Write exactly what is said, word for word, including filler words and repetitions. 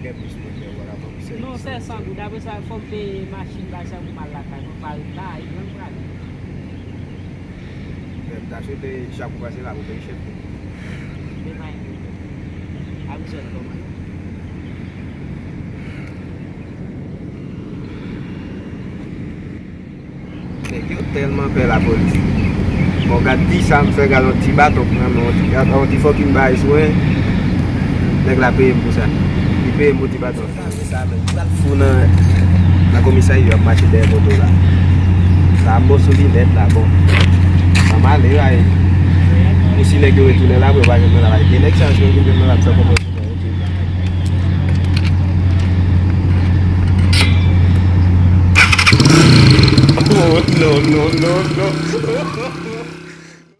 Gen plis moun, men wala, ban m sèvis. Non, sèt san goud. Apre sa, fò m peye machin, bagay sa pou m al lakay mwen, pa ret la, e mwen m prale. Men m ta swete chak ou pase la pou peye chèf li. Men pa gen pwoblèm. Ap jwenn kòman. Nèg yo tèlman pè lapolis. Bon, gad ti sa m fè, gad yon ti baton pou nan men, yon ti, yon ti fucking bagay sou mwen. Nèg la peye m pou sa. Li peye m pou ti baton. Sa, men sa, men. Li pral fou nan, nan komisarya, y ap mache dèyè moto la. Sa, m bon sou linèt la, bon. Sa m ale, ay. Pou si nèg yo retounen la, pou yo pa jwenn mwen la, bay de nèg sa, si yo vin jwenn mwen la, m fè konprann. Oh, non, non, non, non.